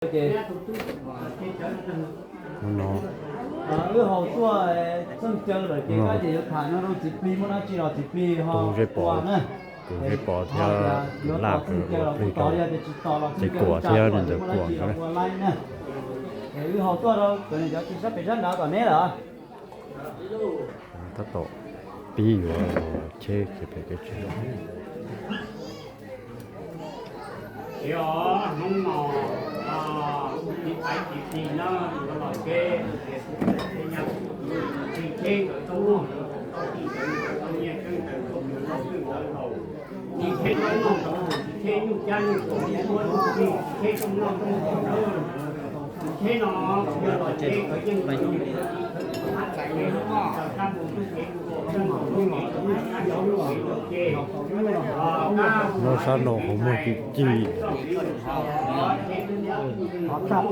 Ces no wb haus tuaj txooj caw lawm ces koj ces yuav tham no rau txiv plig, muaj dab tsi los txiv plig ho ua na. Kuv zeb pov thiab laj kuv ua plig rau txiv kuam thiab niam ntxawm kuam nkawd na. Es wb haus tuaj rau cov niam cov txiv sab pem sab nrad tom neb lawm. Tab tom pib yuav cheb kev phem kev tsis zoo. Hnub no txiv pais txiv plig na yuav los cheb, txiv cheb nkawd tau noj tau tau tij nkawd tau nyiaj tseeb ntawd tau mus tau twj ntawd haus. Txiv cheb tau noj tau haus, txiv cheb nyuj cab nyuj tuam nyuj tuab nyuj plig, txiv cheb tau noj tau haus na. Txiv cheb no yog los cheb nkawd yeej los yog no sab no qhov muag ci ci. Tsheb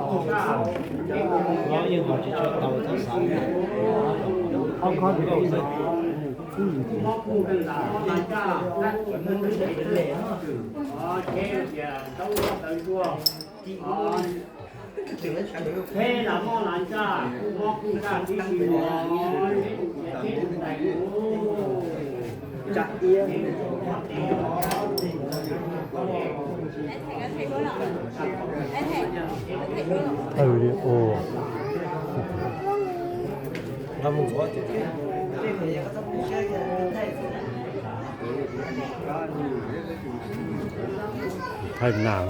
los muaj las ntsaj, kuj mob kuj ntsaj tib si mos, tsheb tus tais tus tais mus. Thaij video. Thaij nas.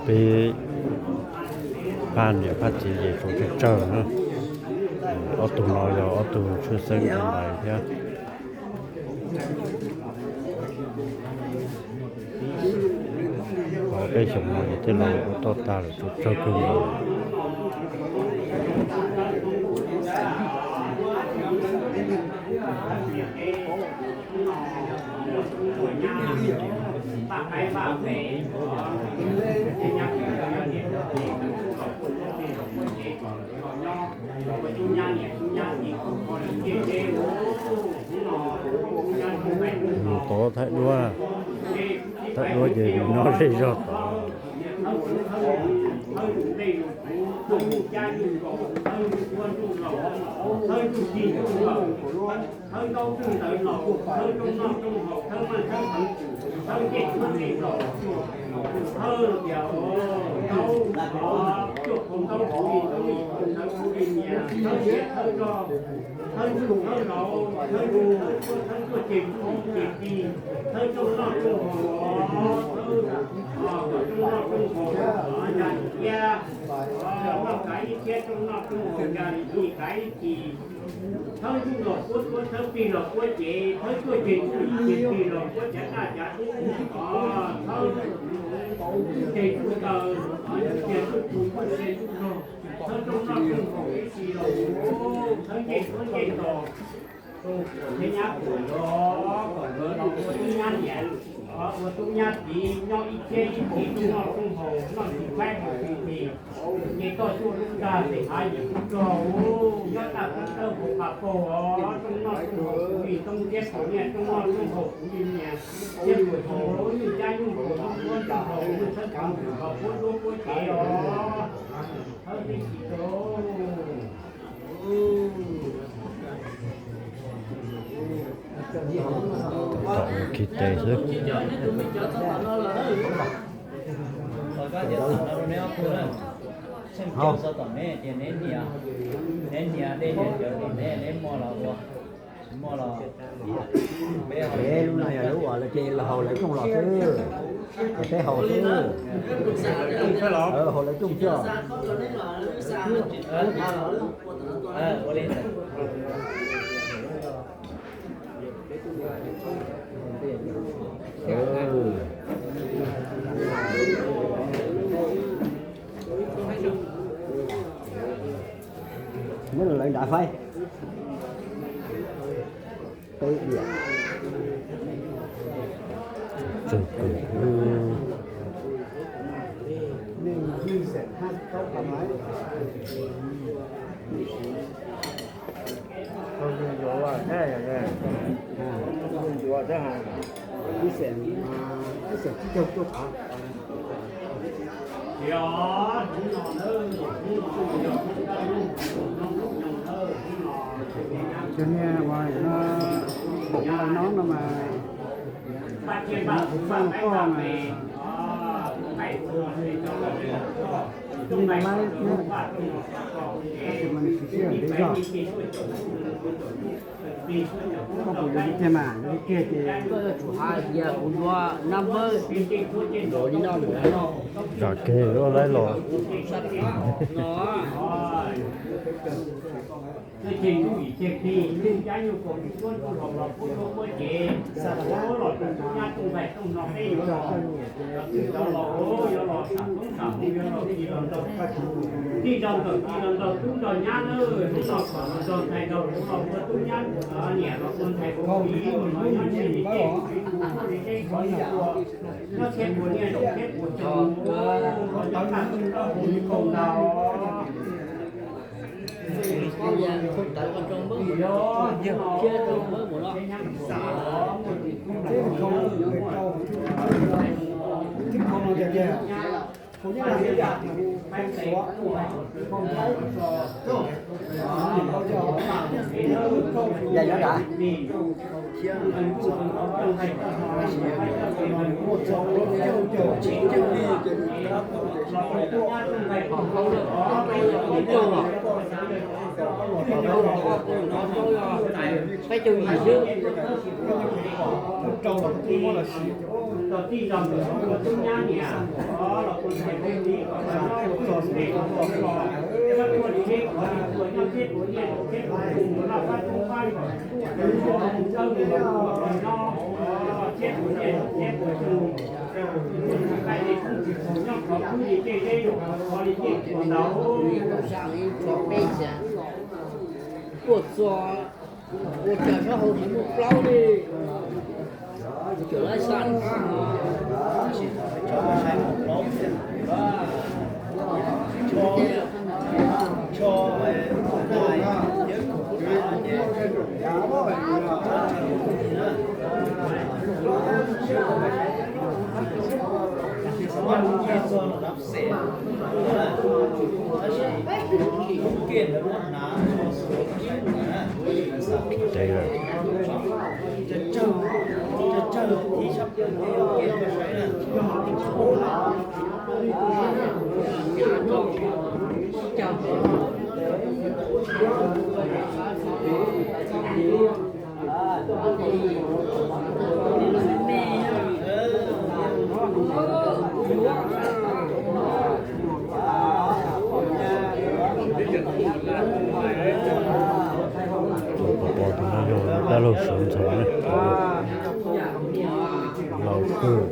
Peb phaj niam phaj txiv ces tshuav tsawg tsawg na. Ob tug no yog ob tug tshwj xeeb tus ntawd thiab. Peb xyoo no ces thiaj li ua toj tag lawm, tshuav tsawg kawg nkaus. Mus tod thaij duab, thaij duab ces nyob zej zog tod. Thawb ntaub thawb ntawv los, thawb rooj noj rooj haus, thawb maj thawb hawv, thawb ncej thawb ncej los, thawb tias ntaub, cuaj qhau ntaub kuv li ntaub, ib qhau ntawv kuv li nyias, thawb siav thawb rog, thawb ntsuj thawb laus, thawb ntsuj tuaj, thawb tuaj ceg ntsuj ceg plig, thawb rooj noj rooj haus, thawb kom rooj noj rooj haus ya li thiab, noj kav ib thiab rooj noj rooj haus ya li thiab kav ib txhis. Thawb ntsuj los puab tuab, thawb plig los puab cev, thawb tuaj ceg ntsuj ceg plig los puab cav daj cav dub, thawb ntsuj ceg ntsuj taw, ntsuj ceg ntsuj txhu, ntsuj ceg ntsuj rog, thawb rooj noj rooj haus ib txhis los, thawb ncej tuab ncej tos. Thiab nyab puas los kom nkawd los ua tub nyab niam, ua tub nyab txiv nyob ib thiab ib txhis rooj noj rooj haus, noj tsis tshaib haus tsis nqhis, ces toj cuaj lub nrag tes hav yim lub rog, nyob tag kub tawb hauv qhov paug os, rooj noj rooj haus kuv li ntoob thiab kuv nyiaj, rooj noj rooj haus kuv li nyias, thiab kuv haus nyuj cab nyuj tuam, kuv muab nrog haus, kuv muaj thawb kav npum los puab duab puab cev os, thawb tib si rau. Tom ua khi tes xwb. Neb nias dej nias cawv tom neb, neb muaj los ua, tsis muaj los. Peb lub no yog lub uas lawv ces los haus lawv rooj los xwb, ces peb haus xwb. Haus lawv rooj xwb. Nyob lawv nrad faib. Peb diam. Tsawg kawg. Cov niag uas no, pom no no mas, kuv faj koj mas, nej laib thiab, tab sis mas nws tsis sib haum ntev zog. Koj puas yuav li kiag mas, yuav li kiag ces koj yuav tsum hais tias kuv yuav nab npawb nkaus li no mus no. Zam kiag lub laib los. Peb caug yim xwb. Tuaj txog ua cas sab hauv tsis muaj plaub li. Cov laib xab qab no. Tus pom tus no yog dab laug Suav ntxhais ne. Laus kawg.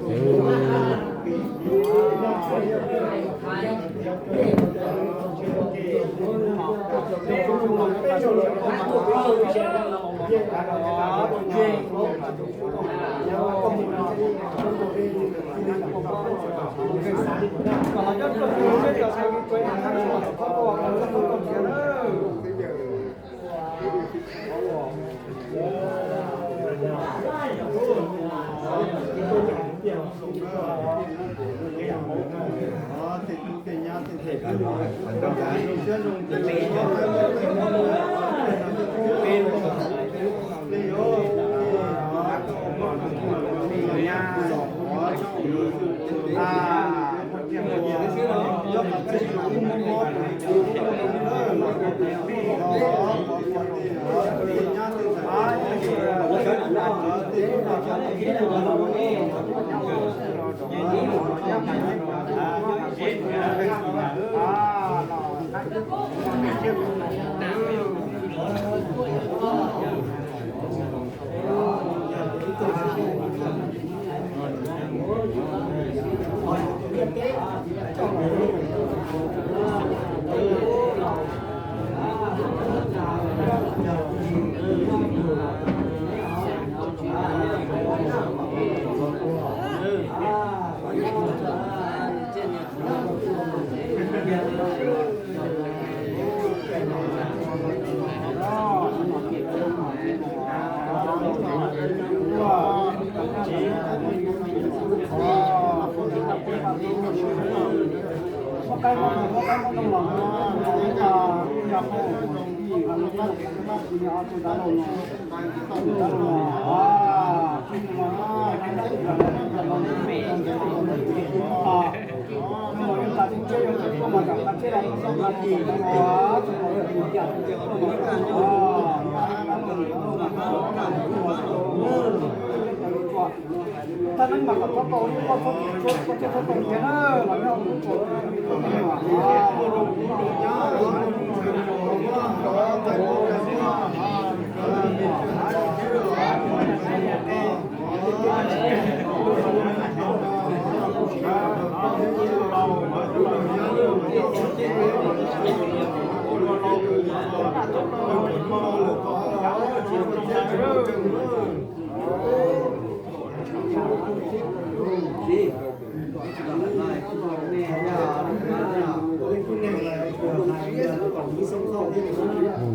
Mus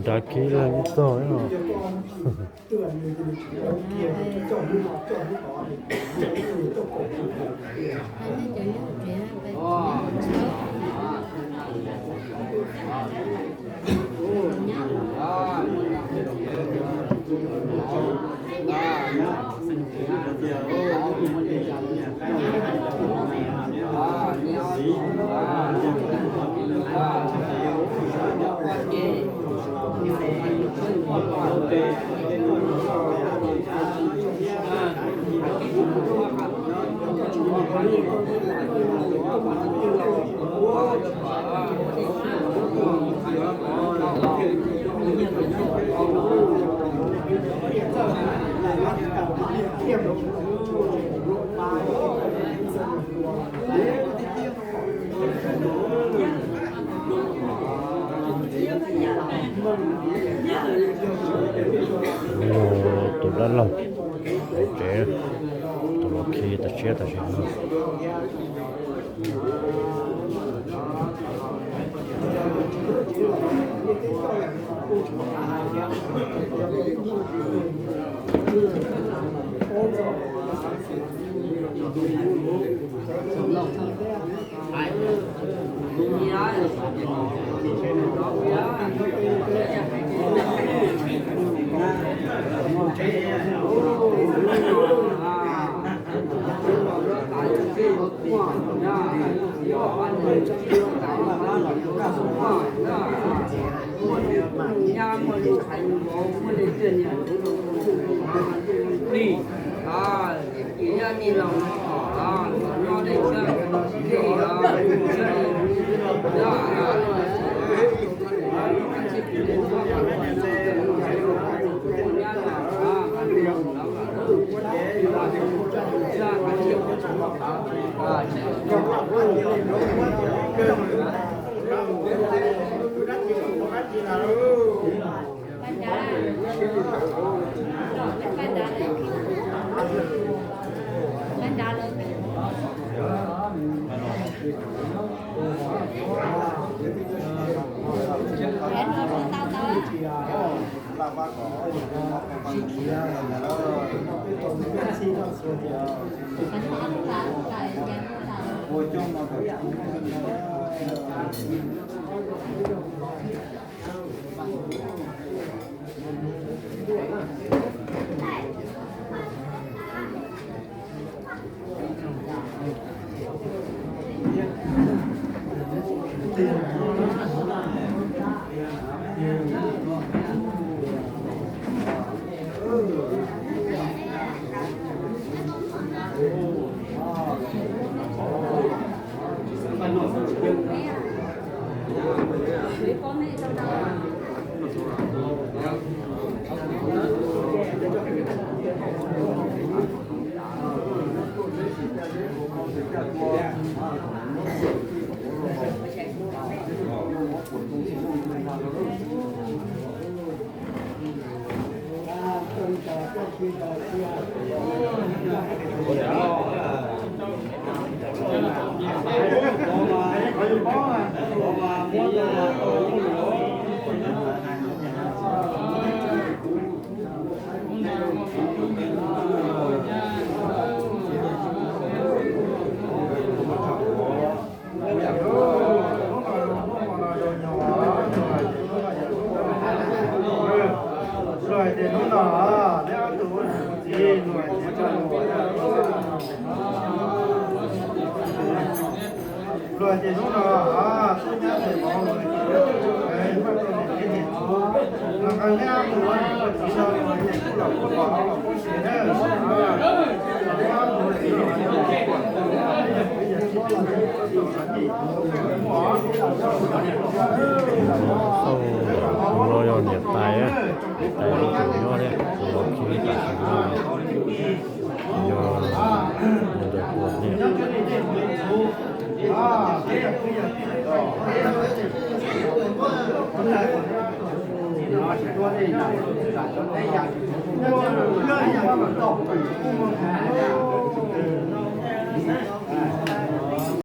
nrad kiag ib leeg ib txog no. Tus dab laug tsev, tus los khi tas siab tas sis no. Luag hais tias hnub no, neb ob tug ua niam ua txiv, luag hais tias hnub no, tub nyab tes vauv, luag hais tias neb ob tug ua niam ua txiv, luag nqee neb ob tug ua niam ua txiv no, luag hais tias kuj los kuj pom los kuj siv na. Xauj no yog niam tais, tais tus nyob thiab, tus los khi tam sim no yog nws tus niam.